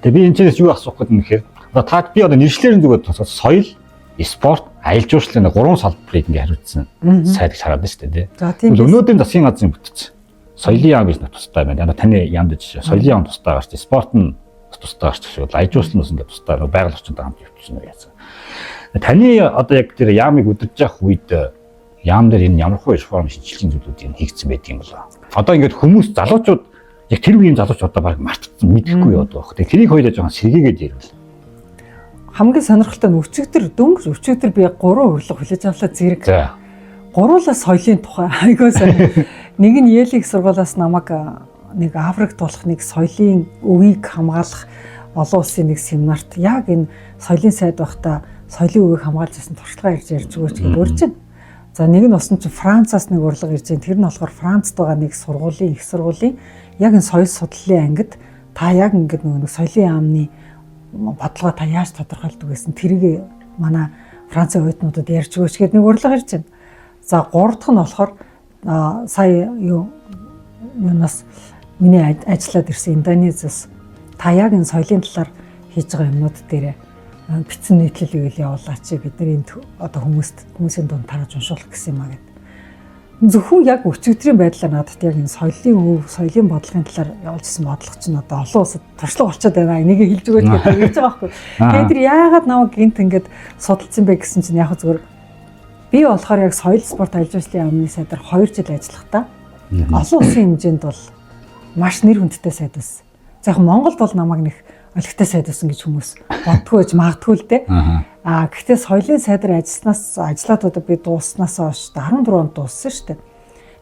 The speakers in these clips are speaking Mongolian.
Тэгээ би энэ чигээс юу асуух гэдэг юм гэхээр одоо та би одоо нэршлэр нь зүгээр тусаад соёл, спорт, аялал жуулчлалын гурван салбарыг ингээ хариуцсан сайд гэж хараад байна шүү дээ. За тийм. Өнөөдрийн засгийн газрын бүтц соёлын яам гэж тустай байна. Одоо таны яамд жишээ соёлын яам тустай гарч, спорт нь тустай гарч шиг бол аялал жуулчлал нь бас ингээ тустай нэг байгаль орчинтой хамт явчихсан уу яасан. Таны одоо яг тэр яамыг удирдах явах үед яам дээр энэ ямар хөө реформ шинжилгээний зүйлүүд энэ хийгдсэн байдаг юм болоо. Одоо ингээд хүмүүс залуучууд яг тэр үеийн залуучууд одоо баг мартцсан мэдэхгүй яваад байгаа. Тэгээ тэрийг хоёлаа жоохон сэргээгээд ярил. Хамгийн сонирхолтой нь өчигдөр дөнгөж өчигдөр би гурван урилга хүлээж авлаа зэрэг. За. Гуруулаа соёлын тухай айгуу сайн. Нэг нь Йелийн их сургуулиас намайг нэг Африкт болох нэг соёлын өвийг хамгаалах олон улсын нэг семинарт яг энэ соёлын сайд байхдаа соёлын өвийг хамгаалж ирсэн туршлага ярьж ярьж өгөөч гэдээ урьж байна. За нэг нь болсон чинь Францаас нэг урилга ирж байна. Тэр нь болохоор Францд байгаа нэг сургуулийн их сургуулийн яг энэ соёл судлалын ангид та яг ингээд нөгөө нэг соёлын яамны бодлогоо та яаж тодорхойлдог гэсэн тэрийг манай Францын оюутнуудад ярьж өгөөч гэдэг нэг урилга ирж байна. За гурав дахь нь болохоор сая юу юунаас миний ажиллаад ирсэн Индонезиас та яг энэ соёлын талаар хийж байгаа юмнууд дээр бичсэн нийтлэл ивэл явуулаач, бид нар энэ одоо хүмүүст хүмүүсийн дунд тарааж уншуулах гэсэн юм а гэд. Зөвхөн яг өчигдрийн байдлаар надад яг энэ соёлын өв, соёлын бодлогын талаар явуулж ирсэн бодлого чинь одоо олон улсад туршлага болчиход байна. Энийг хэлж өгөөч гэдэг хэлж байгаа байхгүй. Тэгээд тэр яагаад намайг гинт ингээд судалсан бэ гэсэн чинь яг зүгээр би болохоор яг соёл спорт аялал жуулчлалын яамны сайдаар 2 жил ажиллахдаа олон улсын хэмжээнд бол маш нэр хүндтэй сайд байсан. За яг Монголд бол намайг нэг олигтой сайд байсан гэж хүмүүс боддгоо гэж магадгүй л дээ. Аа гэхдээ соёлын сайдаар ажилласнаас ажиллаад одоо би дууснаас хойш 14 онд дууссан шүү дээ.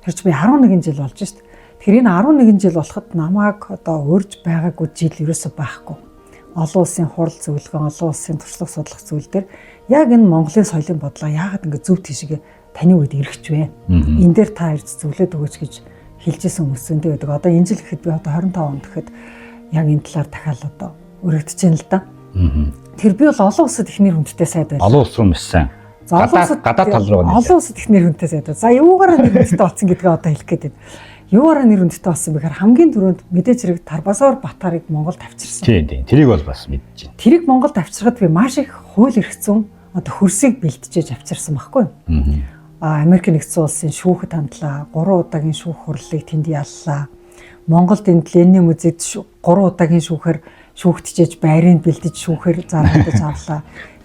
Тэр чинь би 11 жил болж шүү дээ. Тэгэхээр энэ 11 жил болоход намайг одоо урьж байгаагүй жил ерөөсөө байхгүй. Олон улсын хурал зөвлөгөө, олон улсын туршлага судлах зүйл дээр яг энэ Монголын соёлын бодлого яагаад ингэ зөв тийшээ таны үед эргэж вэ? Энэ дээр та ирж зөвлөд өгөөч гэж хэлжсэн хүмүүс зөндөө байдаг. Одоо энэ жил гэхэд би одоо 25 онд гэхэд яг энэ талаар дахиад одоо өргөдөж байна л да. Тэр би бол олон улсад их нэр хүндтэй сайд байлаа. Олон улс руу маш сайн. За, олон улсад Гадаад тал руу олон улсад их нэр хүндтэй сайд. За юугаараа нэр хүндтэй болсон гэдгээ одоо хэлэх гээд байна. Юугаараа нэр хүндтэй болсон бэ гэхээр хамгийн түрүүнд мэдээж хэрэг Тарбасаар Батарыг Монголд авчирсан. Тийм тийм. Тэрийг бол бас мэдэж байна. Тэрийг Монголд авчирхад би маш их хууль эрх зүйн одоо хөрсийг бэлтжиж авчирсан байхгүй юу? Америк нэгдсэн улсын шүүхэд хандлаа, 3 удаагийн шүүх хурлыг тэнд яллаа. Монголд энд Ленин музейд 3 удаагийн шүүхээр шүүгдчихэж байрыг бэлдэж шүүхээр заргадаж авлаа.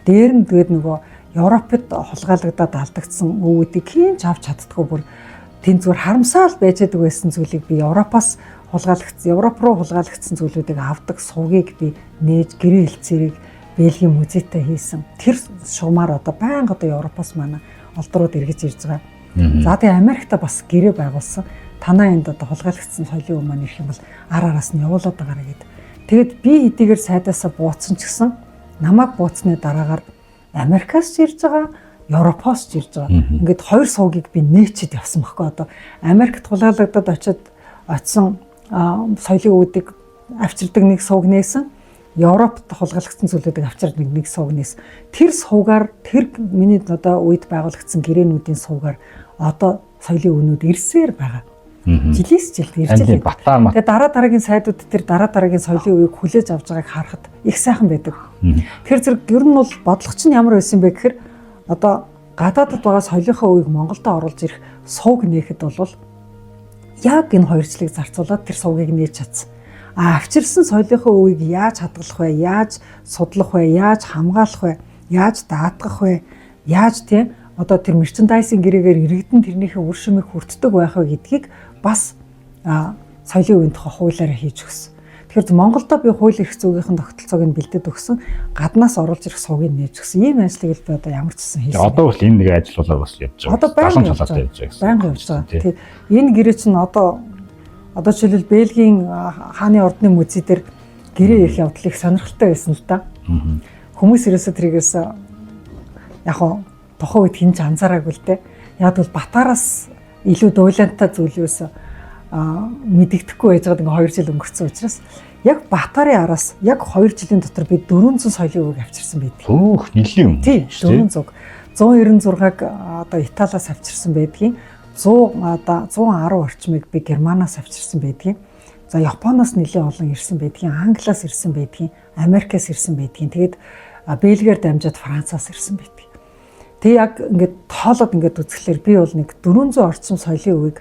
Дээр нь тэгээд нөгөө Европод хулгайлагдаад алдагдсан өвүүдийг хэн ч авч чаддаггүй бүр тэнд зүгээр харамсаал байж байдаг байсан зүйлийг би Европоос хулгайлагдсан, Европ руу хулгайлагдсан зүйлүүдийг авдаг сувгийг би нээж гэрээ хэлцээрийг Бельгийн музейтэй хийсэн. Тэр шугамар одоо байнга одоо Европоос манай олдрууд эргэж ирж байгаа. За тэгээ Америкта бас гэрээ байгуулсан. Танаа энд одоо хулгайлагдсан соёлын өв маань ирэх юм бол ар араас нь явуулаад байгаарэ гэд. Тэгэд би хэдийгээр сайдаасаа бууцсан ч гэсэн намайг бууцсны дараагаар Америкаас ч ирж байгаа, Европоос ч ирж байгаа. Ингээд хоёр сувгийг би нээчэд явсан байхгүй одоо. Америкт хулгайлагдаад очиод очисон соёлын үүдийг авчирдаг нэг сувг нээсэн. Европт хулгайлагдсан зүйлүүдийг авчирдаг нэг сувг нээсэн. Тэр сувгаар тэр миний одоо үед байгуулагдсан гэрээнүүдийн сувгаар одоо соёлын өвнүүд ирсээр байгаа. Жилээс жилд ирж Таны л Батар мат. Тэгээ дараа дараагийн сайдууд тэр дараа дараагийн соёлын үеийг хүлээж авч байгааг харахад их сайхан байдаг. Тэр зэрэг ер нь бол бодлого чинь ямар байсан бэ гэхээр одоо гадаадд байгаа соёлынхаа үеийг Монголдо оруулж ирэх сувг нээхэд бол яг энэ хоёр жилийг зарцуулаад тэр сувгийг нээж чадсан. А авчирсан соёлынхаа үеийг яаж хадгалах вэ? Яаж судлах вэ? Яаж хамгаалах вэ? Яаж даатгах вэ? Яаж тийм одоо тэр мерчендайзинг гэрээгээр иргэдэн тэрнийхээ үр шимийг хүртдэг байх вэ гэдгийг бас соёлын үеийн тухай хуулиараа хийж өгсөн. Тэгэхээр Монголдо би хууль эрх зүйнийхэн тогтолцоог нь бэлдээд өгсөн, гаднаас оруулж ирэх сувгийг нээж өгсөн. Ийм ажлыг л би одоо ямар ч гэсэн хийсэн. Одоо бол энэ нэг ажил болоо бас явж байгаа. Одоо байнга Залан явж чалаатай байгаа. явж байгаа гэсэн. Байнга явж байгаа. Тий. Тий. Энэ гэрээ чинь одоо жишээлбэл Бельгийн хааны ордны музей дээр гэрээ их явдал их сонирхолтой байсан л да. Хүмүүс ерөөсөө тэрийгээс яг хоо тухайн үед хэн ч анзаараагүй л дээ. Яг бол Батараас илүү дуйлантай зүйл юусэн мэдэгдэхгүй байж байгаад ингээ 2 жил өнгөрцөн учраас яг Батарын араас яг 2 жилийн дотор би 400 соёлын үеийг авчирсан байдаг. Хөөх нэлийн юм. Тий, шүү дээ. 400. 196-г одоо Италиас авчирсан байдгийн. 100 одоо 110 орчмыг би Германаас авчирсан байдгийн. За, Японоос нэлээд олон ирсэн байдгийн, Англиас ирсэн байдгийн, Америкаас ирсэн байдгийн. Тэгээд Бельгээр дамжаад Францаас ирсэн байдгийн. Тэг яг ингээд тоолоод ингээд үзэхлээр би бол нэг 400 орчим соёлын өвийг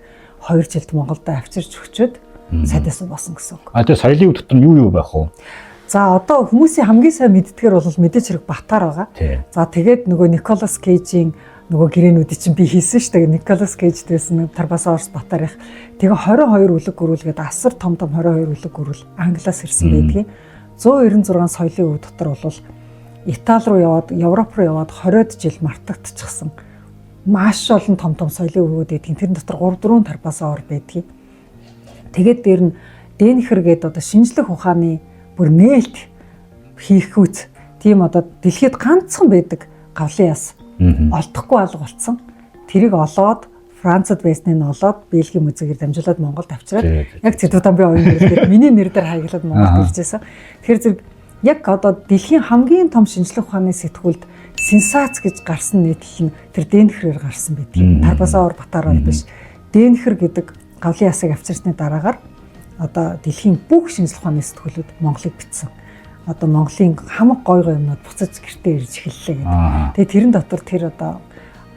2 жилд Монголд авчирч өгчөөд сайдаас болсон гэсэн үг. А, тэгээ соёлын өв дотор нь юу юу байх вэ? За, одоо хүмүүсийн хамгийн сайн мэддгээр бол мэдээж хэрэг Батар байгаа. За, тэгээд нөгөө Николас Кейжийн нөгөө гэрээнүүдийг чинь би хийсэн шүү дээ. Николас Кейжтэйсэн Тарбасаурус Батар их. Тэгээ 22 үлэг гөрүүлгээд асар том том 22 үлэг гөрүүл Англиас ирсэн байдгийн. 196 соёлын өв дотор бол Итали руу яваад, Европ руу яваад 20-од жил мартагдчихсан. Маш олон том том соёлын өвгүүд байдгийн. Тэрэн дотор 3 4 Тарбасаур байдгийн. Тэгээд дээр нь Дэнхэр гээд одоо шинжлэх ухааны бүр нээлт хийхүүц тийм одоо дэлхийд ганцхан байдаг гавлын яс олдохгүй алга болцсон. Тэрийг олоод, Францад байсныг нь олоод, Бельгийн музейгээр дамжуулаад Монголд авчираад яг Цэдүүтан би оюун гэрэлгээд миний нэр дээр хаяглаад Монголд иржсэн. Тэгэхээр зэрэг яг одоо дэлхийн хамгийн том шинжлэх ухааны сэтгүүлд сенсац гэж гарсан нийтлэл нь тэр Дэнхрээр гарсан байдаг. Тарбасаар Батараар биш. Дэнхэр гэдэг гавлын ясыг авчирсны дараагаар одоо дэлхийн бүх шинжлэх ухааны сэтгүүлүүд Монголыг бичсэн. Одоо Монголын хамаг гой гой юмнууд буцаж гэртээ ирж эхэллээ гэдэг. Тэгээ тэрэн дотор тэр одоо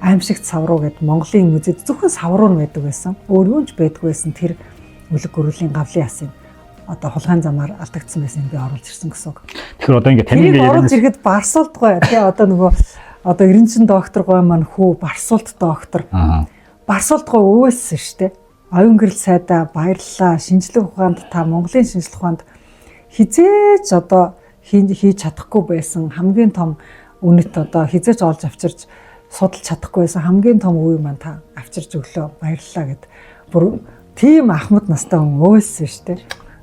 аимшигт савруу гэд Монголын музейд зөвхөн савруу нь байдаг байсан. Өөр юу ч байдгүй байсан тэр үлэг гөрүүлийн гавлын ясыг одоо хулгайн замаар алдагдсан байсан би оруулж ирсэн гэсэн үг. Тэгэхээр одоо ингээд таны ингээд оруулж ирэхэд Барсуулт гой тий, одоо нөгөө одоо Эренчин доктор гой маань хүү Барсуулт доктор. Барсуулт гой өвөөссөн шүү дээ. Оюун гэрэл сайдаа баярлалаа. Шинжлэх ухаанд та Монголын шинжлэх ухаанд хизээж одоо хийж чадахгүй байсан хамгийн том үнэт, одоо хизээж олж авчирч судалж чадахгүй байсан хамгийн том үе маань та авчирч өглөө, баярлалаа гэд бүр тийм ахмад настай хүн өөссөн шүү дээ.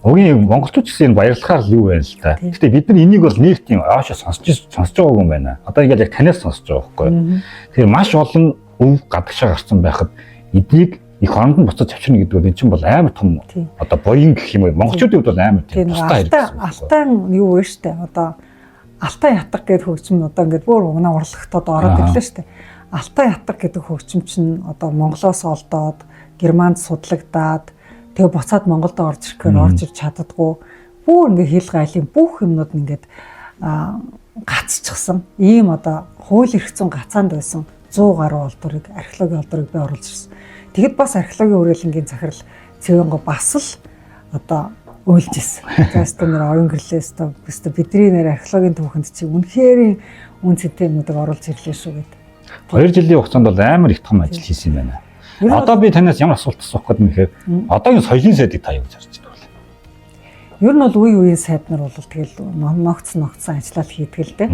Угийн монголчууд ч гэсэн энэ баярлахаар л юу байна л та. Гэтэ бид нар энийг бол нэг тийм аашаа сонсч сонсож байгаагүй юм байна. Одоо ингээд яг танаас сонсож байгаа байхгүй юу? Тэгэхээр маш олон өв гадагшаа гарсан байхад эднийг их оронд нь буцаж авчирна гэдэг нь энэ чинь бол амар том одоо буян гэх юм уу? Монголчуудын хувьд бол амар тийм тустай хэрэг. Алтан юу вэ штэ? Одоо алтан ятга гэдэг хөгжим одоо ингээд бүр угнаа урлагт одоо ороод ирлээ штэ. Алтан ятга гэдэг хөгжим чинь одоо Монголоос олдоод, Германд судлагдаад, тэгээ буцаад Монголд орж ирэхээр орж ирч чаддаггүй. Бүр ингээ хил гайлын бүх юмнууд ингээд гацчихсан. Ийм одоо хууль эрх зүйн гацаанд байсан 100 гаруй олдврыг, археологийн олдврыг би оруулж ирсэн. Тэгэд бас археологийн хүрээлэнгийн захирал Цэвэнго бас л одоо уйлж ирсэн. За, өстө нэр оюун гэрлээс өстө бидний нэр археологийн түүхэнд чи үнэхээр үн цэнтэй юмнуудыг оруулж ирлээ шүү гэдэг. 2 жилийн хугацаанд бол амар их том ажил хийсэн юм байна. Одоо би танаас ямар асуулт асуух гэдэг юм гэхээр одоогийн соёлын сайдыг та юу гэж харж байна вэ? Ер нь бол үе үеийн сайд нар бол тэгэл ногц ногцсон ажиллал хийдэг л дээ.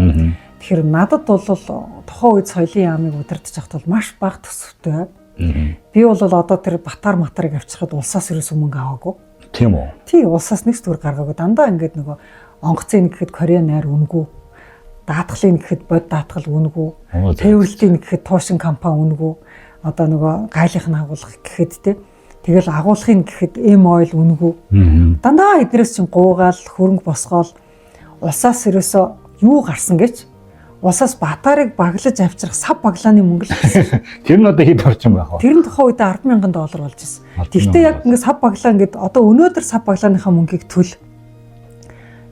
Тэгэхээр надад бол тухайн үед соёлын яамыг удирдах байхад бол маш бага төсөвтэй. Би бол одоо тэр Батар матарыг авчирхад улсаас ерөөсөө мөнгө аваагүй. Тийм үү? Тий, улсаас нэг ч төгрөг гаргаагүй. Дандаа ингээд нөгөө онгоцын гэхэд Корея найр үнэгүй. Даатгалын гэхэд бод даатгал үнэгүй. Тээвэрлэлтийн гэхэд туушин компани үнэгүй. Одоо нөгөө гайлынх нь агуулгах гэхэд те. Тэгэл агуулгын гэхэд M oil үнэгүй. Дандаа эднээс чинь гуугаал, хөрөнгө босгоол, улсаас ерөөсөө юу гарсан гэж улсаас Батарыг баглаж авчрах сав баглааны мөнгө л гэсэн. Тэр нь одоо хэд орчим байх вэ? Тэр нь тухайн үед 10,000 доллар болж ирсэн. Гэхдээ яг ингээ сав баглаа ингээд одоо өнөөдөр сав баглааныхаа мөнгийг төл.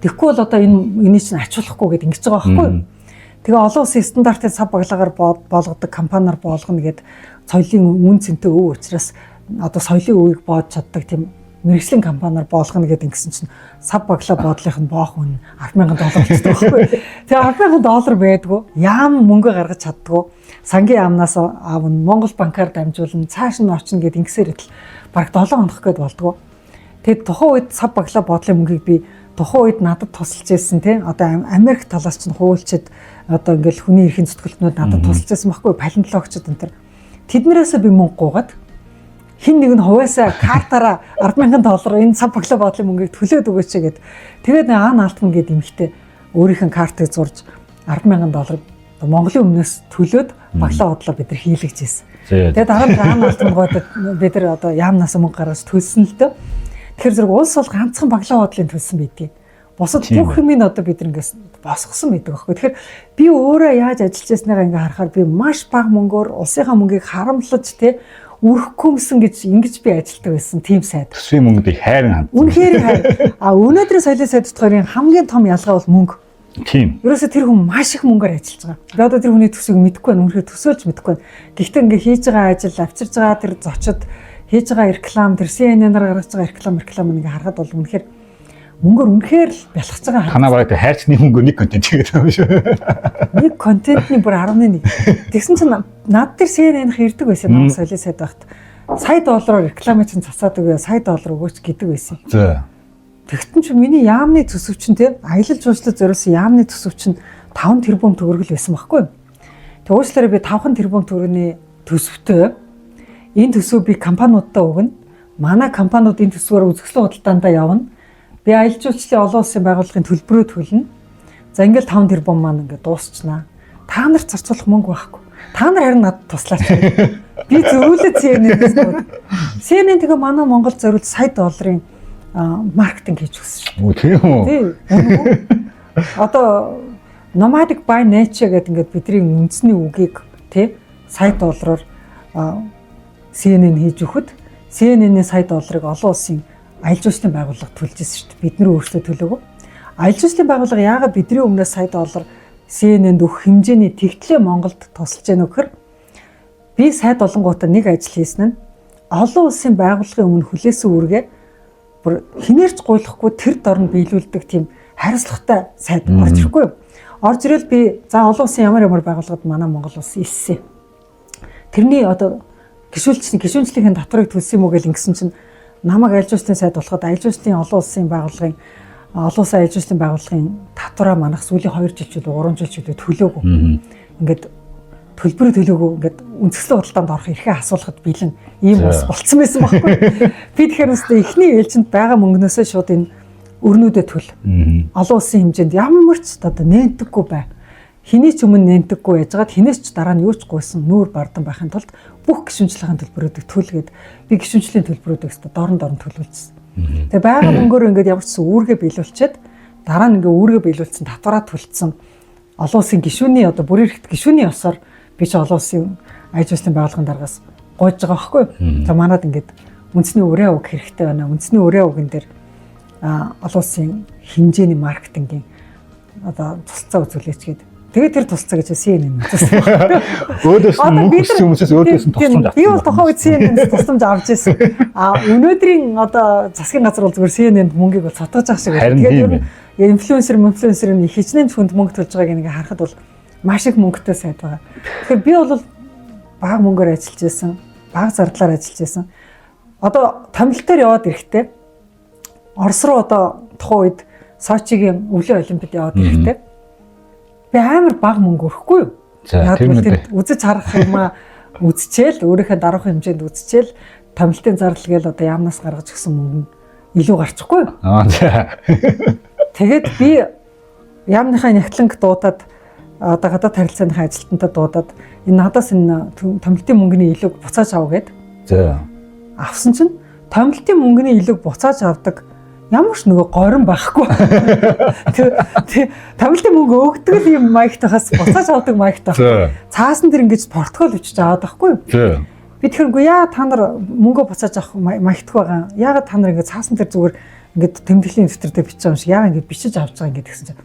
Тэгэхгүй бол одоо энэ энийг чинь ачуулахгүй гэд ингэж байгаа байхгүй юу? Тэгээ олон улсын стандартын сав баглаагаар болгодог компаниар болгоно гэд соёлын үн цэнтэй өв учраас одоо соёлын өвийг боож чаддаг тийм мэрэгжлийн компаниар болгоно гэдэг ингэсэн чинь сав баглаа бодлынх нь боох үн 10,000 доллар болчихдог байхгүй. Тэгээ 10,000 доллар байдгүй. Яам мөнгө гаргаж чаддгүй. Сангийн яамнаас аавна, Монгол банкар дамжуулна, цааш нь очно гэд ингэсээр идэл бараг 7 хоног гээд болдгоо. Тэгээд тухайн үед сав баглаа бодлын мөнгийг би тухайн үед надад тусалж ирсэн тий. Одоо Америк талаас чинь хуульчид одоо ингээл хүний эрхийн зүтгэлтнүүд надад тусалж ирсэн байхгүй, палеонтологчид энэ төр. Тэднэрээсээ би мөнгө гуугаад хин нэг нь хувиасаа картаараа 10,000 доллар энэ сав баглаа бодлын мөнгийг төлөөд өгөөч гэд. Тэгээд Аан Алтман гэд эмэгтэй өөрийнх нь картыг зурж 10,000 доллар Монголын өмнөөс төлөөд баглаа бодлоо бид нар хийлгэж ирсэн. Тэгээд дараа нь Аан Алтман гоод бид нар одоо яамнаас мөнгө гаргаж төлсөн л дөө. Тэгэхээр зэрэг улс бол ганцхан баглаа бодлын төлсөн байдгийг. Бусад бүх юмыг одоо бид нар ингээс босгосон байдаг аахгүй. Тэгэхээр би өөрөө яаж ажиллаж байснаа ингээ харахаар би маш бага мөнгөөр улсынхаа мөнгийг харамлаж те өрөхгүй юмсан гэж ингэж би ажилтдаг байсан тийм сайд. Төсвийн мөнгөд их хайрын хандсан. Үнэхээр хайр. А өнөөдрийн соёлын сайд дотоорын хамгийн том ялгаа бол мөнгө. Тийм. Ерөөсө тэр хүн маш их мөнгөөр ажиллаж байгаа. Би одоо тэр хүний төсвийг мэдэхгүй байна. Үнэхээр төсөөлж мэдэхгүй байна. Гэхдээ ингээ хийж байгаа ажил, авчирж байгаа тэр зочид, хийж байгаа реклам, тэр CNN-аар гаргаж байгаа реклам ингээ харахад бол үнэхээр мөнгөөр үнэхээр л бялхаж байгаа. Танаа бараг тэр хайрцны мөнгөөр нэг контент хийгээд байгаа юм шүү. Нэг контентны бүр 11. Тэгсэн чинь над дээр CNN-х ирдэг байсан намайг соёлын сайд байхад. Сая доллараар рекламыг чинь цацаад өгөө, сая доллар өгөөч гэдэг байсан. За. Тэгтэн чи миний яамны төсөв чинь те аялал жуулчлалд зориулсан яамны төсөв чинь 5 тэрбум төгрөг л байсан байхгүй юу? Тэг уучлаарай, би 5 тэрбум төгрөгийн төсөвтэй энэ төсөв би компаниудаа өгнө. Манай компаниуд энэ төсвөөр үзэсгэлэн худалдаандаа явна. Би аялал жуулчлалын олон улсын байгууллагын төлбөрөө төлнө. За ингээл 5 тэрбум маань ингээд дуусчнаа. Та нарт зарцуулах мөнгө байхгүй. Та нар харин надад туслаач. Би зөрүүлээд CNN-ээс бод. CNN тэгээ манай Монгол зориулж сая долларын маркетинг хийж өгсөн шүү. Үгүй тийм үү? Тий. Одоо nomadic by nature гэдэг ингээд бидний үндэсний үгийг тий сая доллараар CNN хийж өгөхөд CNN-ийн сая долларыг олон улсын аялал жуулчлалын байгууллага төлж ирсэн шүү дээ. Бид нар өөрсдөө төлөөгөө. Аялал жуулчлалын байгууллага яагаад бидний өмнөөс сая доллар CNN-д өгөх хэмжээний тэгтлээ Монголд тусалж яах вэ гэхээр би сайд болонгуудаа нэг ажил хийсэн нь олон улсын байгууллагын өмнө хүлээсэн үүргээ бүр хинээрч гуйлахгүй тэр дорн биелүүлдэг тийм хариуцлагатай сайд орж ирэхгүй юу? Орж ирэл би за олон улсын ямар ямар байгууллагад манай Монгол улс элсээ. Тэрний одоо гишүүлчлийн татварыг төлсөн юм уу гэл ингэсэн чинь намайг аялал жуулчлалын сайд болоход аялал жуулчлалын олон улсын байгууллагын олон улсын аялал жуулчлалын байгууллагын татвараа манах сүүлийн 2 жил ч үлээ 3 жил ч үлээ төлөөгүй. Ингээд төлбөрөө төлөөгүй ингээд үзэсгэлэн худалдаанд орох эрхээ асуулахад бэлэн ийм ус болцсон байсан байхгүй. Би тэгэхээр үстэй эхний ээлжинд байгаа мөнгнөөсөө шууд энэ өрнүүдэд төл. Олон улсын хэмжээнд ямар ч одоо нэнтэггүй бай. Хэний ч өмнө нэнтэггүй яжгаад хинээс ч дараа нь юу ч гуйсан нүүр бардан байхын тулд бүх гишүүнчлэлийн төлбөрүүдийг төлгээд би гишүүнчлийн төлбөрүүдийг өстө дорн дорн төлүүлсэн. Тэгээ байгаа мөнгөөр ингээд ямар ч үүргээ биелүүлчихэд дараа нь ингээд үүргээ биелүүлсэн татвараа төлцсөн олон улсын гишүүний одоо бүрийн эрхт гишүүний ёсоор би ч олон улсын ажил үйлсийн байгууллагын даргаас гуйж байгаа байхгүй. За манад ингээд үндэсний өрөө уг хэрэгтэй байна. Үндэсний өрөө уган дээр олон улсын хэмжээний маркетингийн одоо тусалцаа үзүүлээч гээд. Тэгээд тэр тусалцаа гэж CNN үзсэн. Өөдөөс нь мөнгө хүссэн хүмүүсээс өөдөөс нь тусламж авсан. Би бол тухайн үед CNN-с тусламж авч ирсэн. А өнөөдрийн одоо засгийн газар бол зүгээр CNN-д мөнгийг бол цотгож байгаа шиг байна. Тэгээд ер нь инфлюенсер нь хичнээн хүнд мөнгө төлж байгааг ингээ харахад бол маш их мөнгөтэй сайд байгаа. Тэгэхээр би бол бага мөнгөөр ажиллаж байсан, бага зардлаар ажиллаж байсан. Одоо томилтоор яваад ирэхдээ Орос руу одоо тухайн үед Сочигийн өвлийн олимпиад яваад ирэхдээ би амар бага мөнгө өрөхгүй юу? За тийм үү. Үзэж харах юм аа үзчихэл өөрийнхөө даруухан хэмжээнд үзчихэл томилтын зардал гээл одоо яамнаас гаргаж өгсөн мөнгө нь илүү гарчихгүй юу? Аа за. Тэгээд би яамныхаа нягтланг дуудаад одоо гадаад харилцааныхаа ажилтнтай дуудаад энэ надаас энэ томилтын мөнгөний илүүг буцааж ав гээд. За. Авсан чинь томилтын мөнгөний илүүг буцааж авдаг ямар ч нөгөө горим байхгүй. Тэр томилтын мөнгө өгдөг л юм маягтайхаас буцааж авдаг маягтай. Цаасан дээр ингэж портфоль өчөж аваад байхгүй юу? Би тэгэхээр үгүй яа та нар мөнгө буцааж авах маягтгүй байгаа. Яагаад та нар ингэж цаасан дээр зүгээр ингэж тэмдэглэлийн дэвтэр дээр бичиж байгаа юм шиг яагаад ингэж бичиж авч байгаа юм гэсэн чинь.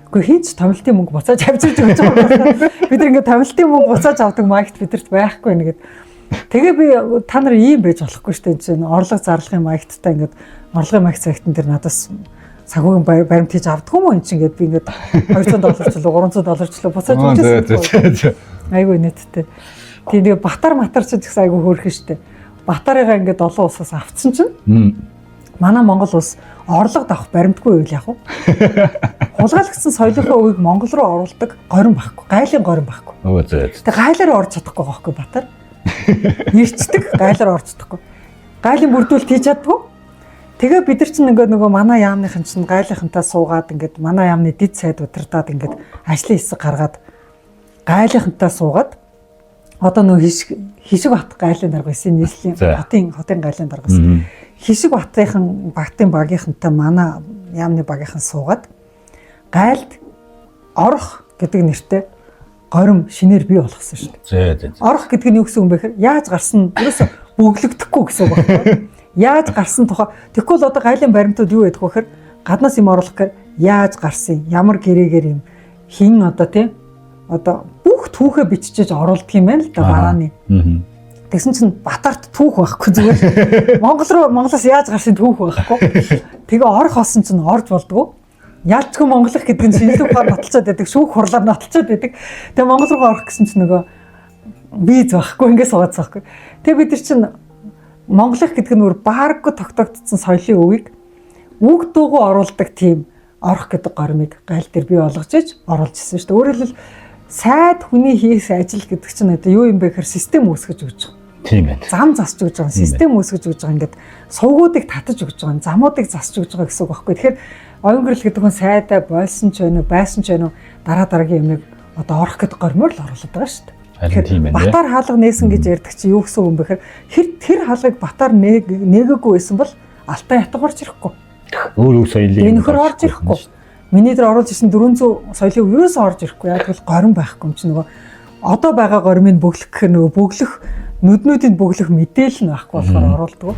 Үгүй хин ч томилтын мөнгө буцааж авч ирж өгч байгаа. Бид нар ингэ томилтын мөнгө буцааж авдаг маягт бидэрт байхгүй нэгэд. Тэгээ би та нар ийм байж болохгүй шүү дээ. Энэ орлого зарлахын маягттай ингээд орлогын маягт цагтан дээр надаас санхүүгийн баримт хийж авдаггүй юм уу эн чинь ингээд би ингээд 200 доллар ч лөө 300 доллар ч лөө буцааж өгчээсэн. Айгүй нийттэй. Тийм тэгээ Батар матар ч гэсэн айгүй хөөрхөн шүү дээ. Батарыгаа ингээд олон улсаас авцсан чинь манай Монгол улс орлого давах баримтгүй байвал яах вэ? Хулгайлагдсан соёлынхоо өвийг Монгол руу оруулдаг горим байхгүй. Гайлын горим байхгүй. Өө зөө. Тэгээ гайлаар орж чадахгүй байхгүй Батар. Ирчдэг гайлаар орж чадахгүй. Гайлын бүрдүүлэлт хийж чаддгүй. Тэгээ бид нар чинь ингээд нөгөө манай яамныхан чинь гайлынхантаа суугаад ингээд манай яамны дид сайд удирдаад ингээд ажлын хэсэг гаргаад гайлынхантаа суугаад одоо нөгөө хишиг бат гайлын дарга байсан нийслэлийн хотын гайлын дарга байсан. Хишиг батынхан багтын багийнхантай манай яамны багийнхан суугаад гайлд орох гэдэг нэртэй горим шинээр бий болгосон шүү дээ. Орох гэдэг нь юу гэсэн юм бэ гэхээр яаж гарсан ерөөсө Бөглөгдөхгүй гэсэн үг байхгүй. Яаж гарсан тухай. Тэгэхгүй бол одоо гайлын баримтууд юу гэдэг вэ гэхээр гаднаас юм оруулах гэхээр яаж гарсан, ямар гэрээгээр юм, хин одоо тийм одоо бүх түүхээ биччихэж оруулдаг юм байна л да барааны. Тэгсэн чинь Батарт түүх байхгүй зүгээр. Монгол руу Монголоос яаж гарсан түүх байхгүй. Тэгээ орох болсон чинь орж болдгоо. Ялчгүй Монголох гэдэг нь шинжлэх ухаан баталцаад байдаг, шүүх хурлаар баталцаад байдаг. Тэгээ Монгол руу орох гэсэн чинь нөгөө виз байхгүй ингээд суугаад байхгүй. Тэгээ бид нар чинь Монголох гэдэг нь өөр бааргүй тогтоогдсон соёлын өвийг үг дуугүй оруулдаг тийм орох гэдэг горимыг гайл дээр бий болгож иж оруулж ирсэн шүү дээ. Өөрөөр хэлбэл сайд хүний хийх ажил гэдэг чинь одоо юу юм бэ гэхээр систем үүсгэж өгч байгаа. Тийм байна. Зам засч өгч байгаа, систем үүсгэж өгч байгаа, ингээд сувгуудыг татаж өгч байгаа, замуудыг засч өгч байгаа гэсэн үг байхгүй. Тэгэхээр оюун гэрэл гэдэг хүн сайдаа болсон ч байна уу, байсан ч байна уу, дараа дараагийн юмыг одоо орох гэдэг гормоор л оруулаад байгаа шүү дээ. Харин тийм байна. Батар хаалга нээсэн гэж ярьдаг чи юу гэсэн үг юм бэ гэхээр хэр тэр хаалгыг Батар нээгээгүй байсан бол Алтай ятг орж ирэхгүй. Өөр өөр соёлын Энэ нөхөр орж ирэхгүй. Миний дээр оруулж ирсэн 400 соёлын ерөөсөө орж ирэхгүй. Яг л горим байхгүй юм чи нөгөө одоо байгаа горимыг бөглөх гэхээр нөгөө бөглөх нүднүүдийг бөглөх мэдээлэл нь байхгүй болохоор оруулдаг.